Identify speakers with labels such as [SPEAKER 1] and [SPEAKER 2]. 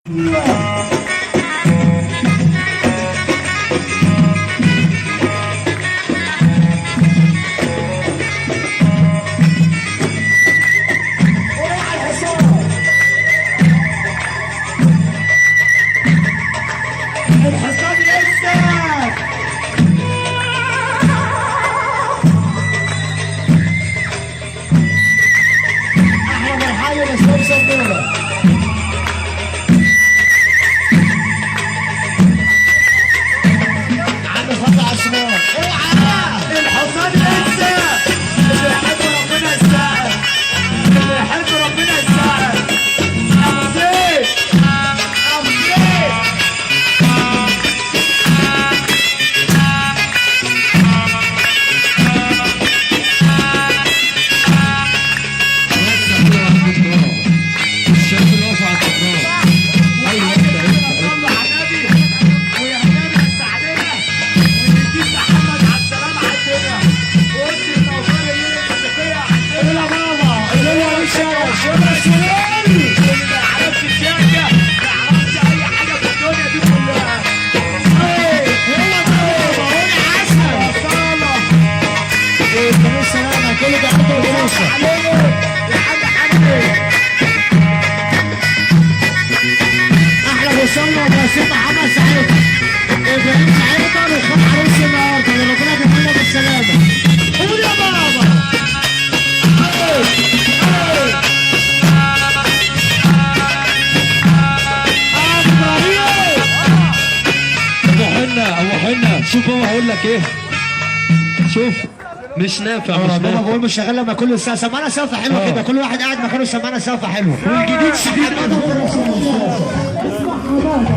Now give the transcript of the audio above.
[SPEAKER 1] الحصان لسه. احلى مرحلة لاسلام سموره. عم فتحي عثمان اوعى
[SPEAKER 2] الحصان لسه. اللي يحب ربنا يساعد، اللي يحب ربنا يساعد. ابو زيد، ابو زيد.
[SPEAKER 3] الشاب اللي واقف على الطباخ. ايوه انت انت.
[SPEAKER 2] صلوا على النبي ويا النبي يساعدنا، والقديس محمد عبد السلام عندنا، واسره توفيق الليلة الموسيقية عندنا.
[SPEAKER 1] يلا بابا الليلة يا شباب يا شباب.
[SPEAKER 2] اللي ما يعرفش الشركة ما يعرفش اي حاجة في الدنيا دي كلها.
[SPEAKER 1] يلا بابا قول عسل.
[SPEAKER 2] وصاله
[SPEAKER 1] ايه السلامة كل ده عنده فرصة.
[SPEAKER 2] عليك يا عم حمدي.
[SPEAKER 1] احلى وصلنا وسيم محمد سعيد ابراهيم سعيد وخد عروس النهارده اللي ربنا بيقول بالسلامة. قول يا بابا. ايه ايه ابو ابراهيم.
[SPEAKER 3] ابو حنة، ابو حنة، شوف هو هقول لك ايه. شوف مش نافع، مش
[SPEAKER 1] ربنا
[SPEAKER 3] نافع.
[SPEAKER 1] بقول مش شغال لما كل الساعة سمعنا سقفه حلوة كده، كل واحد قاعد مكانه سمعنا سقفه حلوة.
[SPEAKER 3] والجديد شديد.
[SPEAKER 1] اسمع حمادة.